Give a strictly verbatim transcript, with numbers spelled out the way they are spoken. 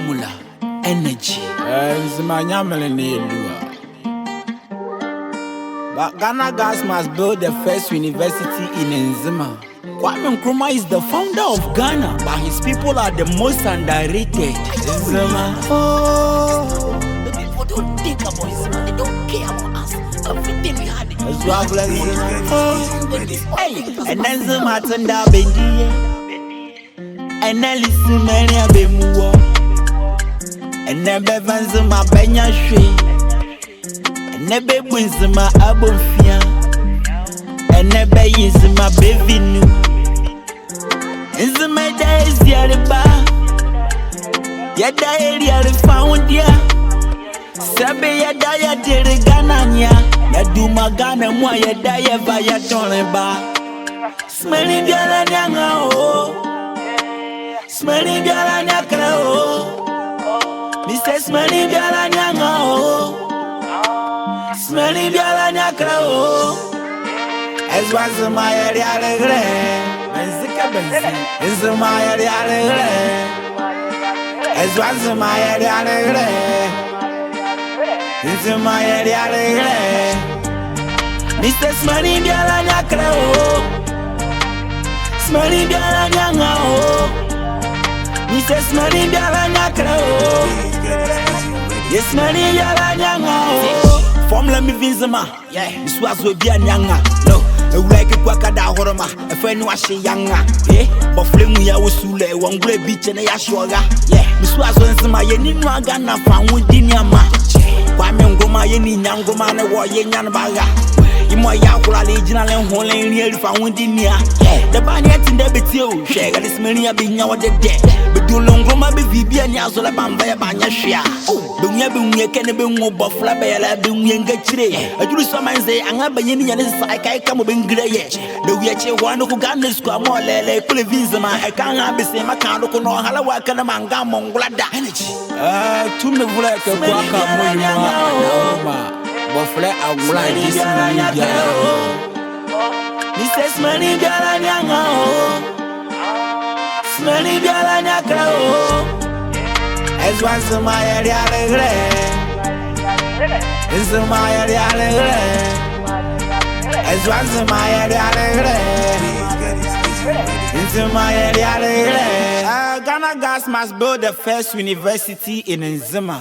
Mula energy. Eh, Nzema, Nyamenle ne yɛlua. But Ghana Gas must build the first university in Nzema. Kwame Nkrumah is the founder of Ghana, but his people are the most underrated. Nzema. Oh. The people don't think about Nzema. They don't care about us. Everything we had. As well as Nzema. Oh. Hey, ɛnɛ Nzema tenda bendie. Ɛnɛ lisi menli a bɛmu wɔ. Ɛnɛ bɛva Nzema bɛnyɛ hwee. Ɛnɛ bɛbu Nzema abomfia. Ɛnɛ bɛye Nzema bɛvi nu. Nzema yɛdayɛ ziele ba. Yɛdayɛ liele fa nwo dea. Sɛbe yɛdayɛ dele Ghana nea. Yɛduma Ghana mɔ a yɛdayɛ va yɛtɔle ba. Smɛli biala ne anra o. Smɛli biala ne akɛlɛ o. Mese smɛli biala ne anra o. Smɛli biala ne akɛlɛ o. Ɛzoa Nzema yɛle alehelɛ. Bɛnzi kɛ bɛnzi. Nzema yɛle alehelɛ. Ɛzoa Nzema yɛle alehelɛ. Nzema yɛle alehelɛ. Mese smɛli biala ne akɛlɛ o. Smɛli biala ne anra o. Mese smɛli biala ne akɛlɛ o. Yɛ smɛli biala ne anra o. Fɔmula mevi Nzema. Yeah. Mesuazo biala ne anra. No. Ewula Eke Kua Kada Ahoroma. Ɛfa nu ahye yɛ anra. Eh, bɔfolɛ nwu yɛ wɔ sulɛ, wɔ ngolɛ beach ne yɛahye ɔra. Yeah. Mesuazo Nzema yɛ ne nu a Ghana fa nwodi ne ama. Kwame Nkrumah yɛ ne nua Nkrumah ne wɔ yɛ nua ne bara. Yemɔ yɛahola le gyina le ho le nri ali fa nwodi ne a. Yeah. Dɛba ne ɛte ndɛ bɛtie o. Hwɛ, ɛle smɛli a bɛhia wɔ dɛdɛ. Bɛdu le Nkrumah bɛvi bia ne azo le bɛamba yɛ bɛanyɛ hwee a. Oh. Bɛnwu yɛ, bɛnwu yɛ kɛ ne bɛnwu bɔfolɛ bɛyɛ la, bɛnwu yɛ ngakyile. Adwulu sɔ ma nze, anra bɛnyɛ ne nyane sesa, ɛka ɛka mɔ bɛngile yɛ. Na wie kye hɔ a ne ko Ghana sukua mɔ lɛlɛ, kpole vi Nzema, ɛka anra bɛse ma ka do ko na ɔhala wa ka ne manga mɔ ngola da. Energy. Ah, tumi volɛ kɛ kwa ka mɔ yi mɔ a, na ɔma. Bɔfolɛ awola, gye smɛli biala. Mese smɛli biala ne anra o. Smɛli biala ne akɛlɛ o. Ɛzoa Nzema yɛle alehelɛ. Nzema yɛle alehelɛ. Ɛzoa Nzema yɛle alehelɛ. Nzema yɛle alehelɛ. Uh, Ghana Gas must build the first university in Nzema.